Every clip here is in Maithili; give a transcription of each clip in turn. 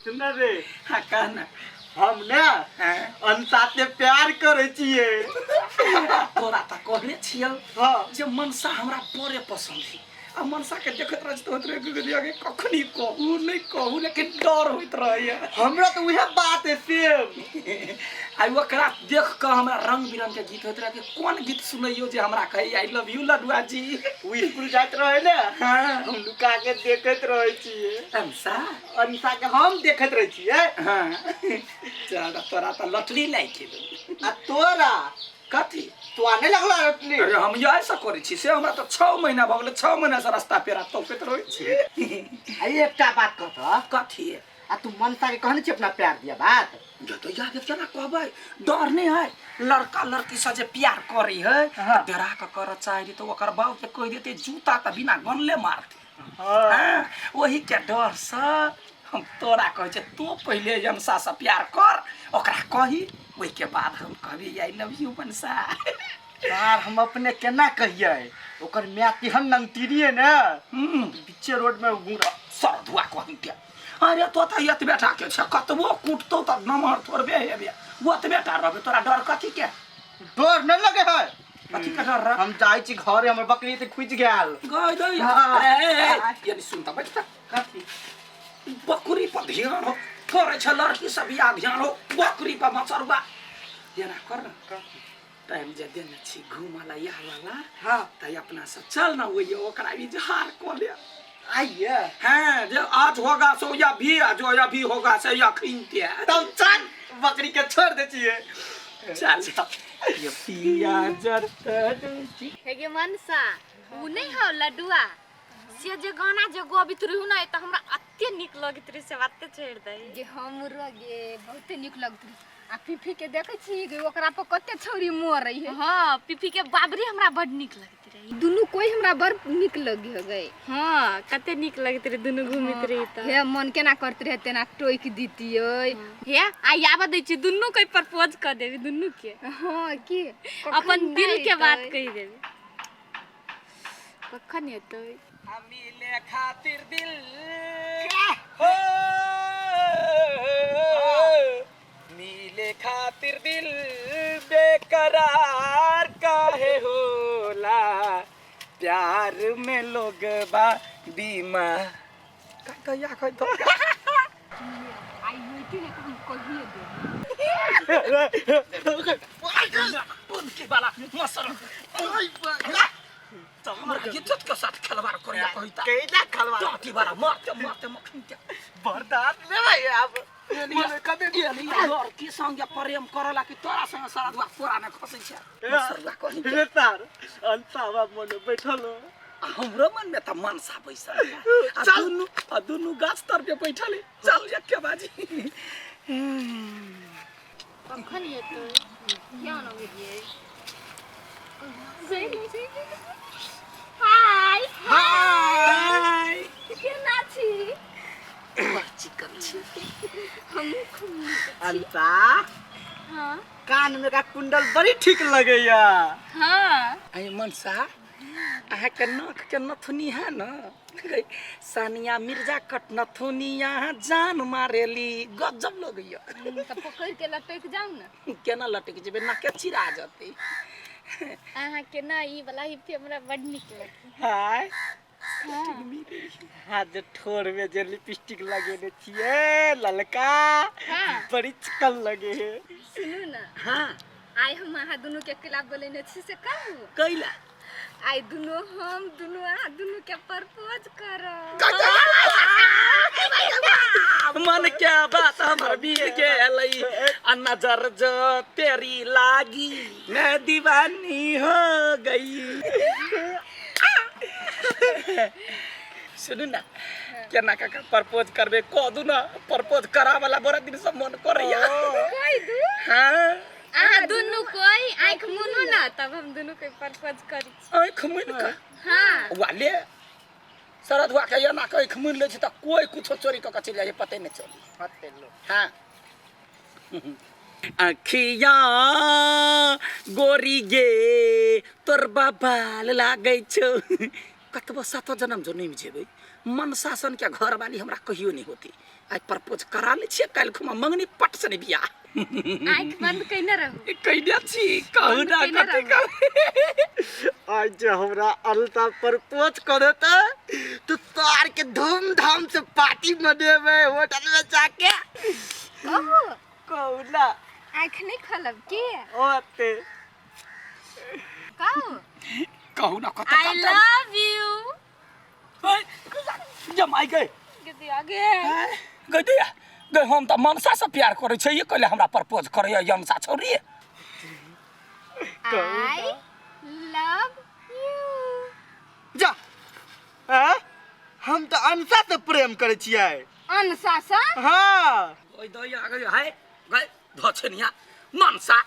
सुन रे। हाँ, कह ना। हम ने हाँ। अनसा से प्यार करै छियै। तोरा तऽ कहने छियौ जे मनसा हमरा बड़े पसंद है आ मनसा के देखैत रहै छी तऽ होइत रहै कि कखनी कहू नहि कहू, लेकिन डर होइत रहैए। हमरा तऽ उएह बात है सेम। आ ओकरा देख कऽ हमरा रंग बिरंग के गीत होइत रहै कि कोन गीत सुनैयौ जे हमरा कहै I love you Ladua ji. O school जाइत रहै ने, हम लुका के देखैत रहै छियै। अनसा? अनसा के हम देखैत रहै छियै। हाँ, चल, तोरा तऽ लॉटरी लागि गेलौ। आ तोरा? कथी? तोरा नहि लगलो लॉटरी? अरे हम इएह से करै छी से हमरा तऽ 6 महीना भऽ गेलै, 6 महीना से रास्ता पेरा तौकैत रहै छी। आ एकटा बात कहत। कथी? आ तू मनसा के कहने छी अपना प्यार दिया बात? जे तो याद केना कहबै, डर नहीं है। लड़का लड़की से जे प्यार करी है डरा के कर चाहे तो ओकर बाप के कह देते जूता तऽ बिना गनले मारते। हाँ, वही के डर से हम तोरा कहै छियै तू पहिले मनसा से प्यार कर, ओकरा कही, ओहि के बाद हम कहबी I love you Mansa. यार हम अपने केना कहियै, ओकर माय तेहन नंतीरिये ने बीचे रोड में गुड़ा सर धुआ कही के। अरे तो तऽ एतबे टा के छै, कतबो कुटतौ तऽ नमहर थोड़बे हेबे, ओतबे टा रहबे, तोरा डर कथी के? डर नहीं लगे है। कथी के डर रह? हम जाइ छी घरे, हमर बकरी तऽ खुजि गेल। गई गई। हाँ। ए, ए, ए, यानी सुन तऽ बैठ तऽ। कथी? बकरी पर ध्यान हो करे छै लड़की सब या ध्यान हो बकरी पर मचरुआ एना कर न, टाइम जे देने छी घूमला यह वाला। तऽ अपना सब चल ना ओहि ओकरा इजहार कऽ ले। आइए। हाँ, जे आज होगा सो या भी आज हो या भी होगा से यकीन के। तब चल बकरी के छोड़ दे छियै। चल ये पिया जरत। हे गे मनसा, उ नहीं हौ लड्डुआ से जे गाना जे गबैत रहू ने तऽ हमरा अते नीक लगैत रहै से बाते छोड़ि दही। गे हमरो गे बहुते नीक लगैत रहै। आ पीपी के देखै छी गे, ओकरा पर कते छौरी मरै है। हाँ, पीपी के बाबरी हमरा बड नीक लगैत रहै। दुनू कोई हमरा बड़ नीक लगे गए। हाँ, कते नीक लगैत रहै दुनू घूमैत रही तऽ। हे मन केना करते रहे तेना टोकि दितियै। हे आइ आबऽ दै छी दुनू के प्रपोज कऽ देबी दुनू के। हाँ की अपन दिल के बात कहि देबी। कखन एतै? मिले खातिर दिल हो, मिले खातिर दिल बेकरार काहे होला, प्यार में लोग बा बीमार। का कहिया कह तो आइ होइती ने तऽ हम कहिए देब। के वाला मसर तो हमरा इज्जत के साथ खिलवाड़ करिया कहिता। कैला खलवा? दाँती वाला मारते मारते मखन के बर्दाश्त लेबै आब। लड़की संगे प्रेम करला कि तोरा संगे सारा दुआ कोरा में खसै छै मसरुआ कहि के। रे तार अनसावा मन बैठल हो। आ हमरो मन में तऽ मनसा बैसल है। आ दुनू आ दुनू गाछ तर पे बैठल है। चल एके बाजी। कखन एतै? किया न बुझियै। हाय। हाय। केना छी? चिकन छी। हमहूँ खूब नीक छी। अनसा। हाँ। कान में का कुंडल बड़ी ठीक लगैया। हाँ। अरे मनसा, अहाँके नाक के नथुनी है न, सानिया मिर्जा कट नथुनिया जान मारेली, गजब लगैया। तऽ पकड़ि के लटकि जाउ ने। केना लटकि जेबै, नाके चिरा जेतै। अहाँके न ई वाला हिप्पी हमरा बड नीक लगै। हाय। हाँ। हाँ, जे ठोर में जे लिपस्टिक लगेने छियै ललका, हाँ। बड़ी चिकन लगे है। सुनू ने। हाँ। आइ हम अहाँ दुनू के केला बोलेने छी से कहू? कैला? आइ दुनू हम दुनू अहाँ दुनू के प्रपोज करब। मन के बात हमर बीत गेलै आ नजर जो तेरी लागी मैं दीवानी हो गई। सुनू ना, केना काका प्रपोज करबे कह दू ना, प्रपोज करा वाला बड़ा दिन से मन करैया। कहि दू? हाँ। अहाँ दुनू कोई आँखि मुनू ना तब हम दुनू कोई प्रपोज करै छी। आँखि मुनि कऽ? हाँ। वाले शरद हुआ के एना के आँखि मुनि लै छै तऽ कोई कुछो चोरी कऽ के चलि जाइ छै, पते नहि चली। हाँ। अखिया गोरी गे तोर बाबाल लागै छौ। कतबो सातो जन्म जो नहि जेबै मनशासन के घरवाली हमरा कहियो नहि होती। आइ प्रपोज करा लै छियै, काल्हि खुमा मंगनी पट से बियाह। आँखि बंद कइने रहू। कइने छी, कहू ना। कइने कथी रहू। कहू? आज जे हमरा अलता प्रपोज करते तो तार के धूमधाम से पार्टी मनेबे होटल में जाके। कहू। कहू ना। आँखि नहीं खोलब के? ओते। कहू। कहू ना, कत? I love you. जमाई गए। गदी आगे। गई दैया गई, हम तऽ मनसा से प्यार करै छै, ये कहले हमरा प्रपोज करैया यमसा छौरी। I love you. जा हैं? हम तो अनसा से प्रेम करे छियै। अनसा सा? हाँ। ओइ दैया गई है गई धछनिया, मनसा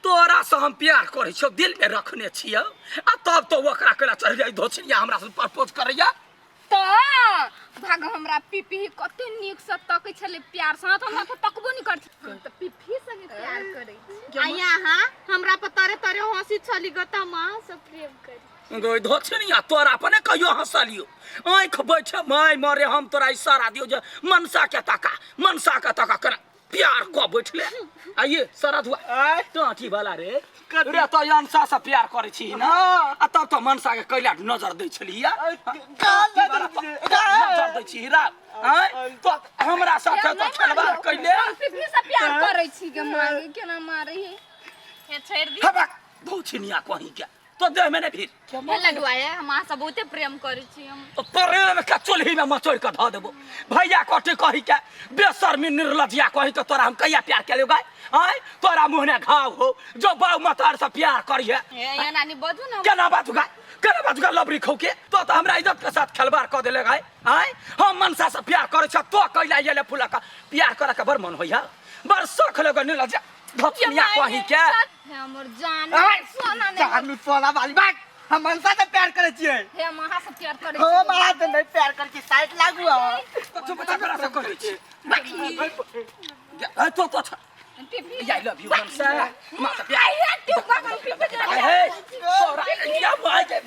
तोरा से हम प्यार करै छियौ, दिल में रखने छियौ, आ तब तो ओकरा केला चढ़ जाई धछनिया हमरा से प्रपोज करैया। तऽ भाग, हमरा पीपी कते नीक से तकै छलै प्यार से, तऽ हमरा पर तकबो नहीं करत। हम तऽ पीपी संगे प्यार करै छी। आ यहाँ हमरा पर तरे तरे हंसी छली गता माँ से प्रेम करी। गई धछनिया, तोरा अपने कहियो हंसलियो? आँखि बैठे माय मरे, हम तोरा इशारा दियो जे मनसा के तका, मनसा के तका, केना प्यार क बैठले। आइए सारा धुआ। आय? टाँटी वाला रे। कथी? रे, तो मनसा से प्यार करै छी ना? हाँ। आ तब तो मनसा के कैला नजर दै छलिया? गाल नजर गाल। दै छी रा आँय? तो हमरा साथे तो खेलबार कैले। हम पीपी से प्यार करै छी गे माँ, केना मारै है। हे छोड़ दी। हबक धौछिनिया कहीं के तो देह में नहीं फिर। हे लडुआ, हे हम अहाँ से बहुते प्रेम करै छी हम। तो प्रेम के चूल्ही में मचोड़ के धऽ देबो भैया कटी कही के, बेशर्मी निर्लजिया कही के। तोरा हम कहिया प्यार केलियो गाय? आँय, तोरा मुँह ने घाव हो जो बाऊ मतार से प्यार करिहे। हे ये नानी बजू ना। केना बाजू गाय, केना बाजू गाय? लबरी खौ के तो तो हमरा इज्जत के साथ खेलबार कऽ देले गाय। आँय, हम मनसा से प्यार करै छ, तो कैला ये फुला का प्यार करे के बड़ मन होइया, बड़ शौक लगे निर्लजिया धचिनिया कही के। हे हमर जान। आय, सोना नहीं। जानू सोना वाली बात, हम मनसा से प्यार करे छियै। हे हम अहाँ से प्यार करै हम छी। अहाँ से नहीं प्यार करे छी, साइड लागू हो। तो चुप चाप करा से करै छी तो छ। पीपी। I love you मनसा, माँ से प्यार। I hate you, भगवान पीपी के। हे तोरा या भाई के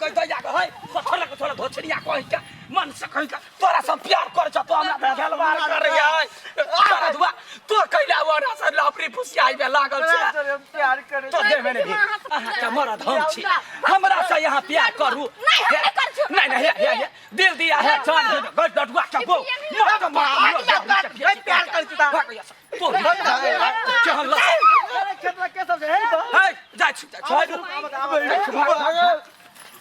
गई दैया के है पत्थर के थोड़ा धोछड़िया कहि के, मन से कहि के तोरा से प्यार कर छ, तो हमरा से खेलवाड़ कर रे। तोरा दुआ तो कैला ओरा से लपरी फुसियाई में लागल छ। हम प्यार करे। तो दे मैंने भी अहाँ के मरद हम छी, हमरा से यहाँ प्यार करू। नहीं, हम नहीं करछू। नहीं नहीं, हे हे दिल दिया है जान दे गई डडुआ के बो मत मार। प्यार करे छी ता। तो चल। अरे खेतवा के सब है तो हे जाइ छी, जाइ छी। आबो, आबो, आबो।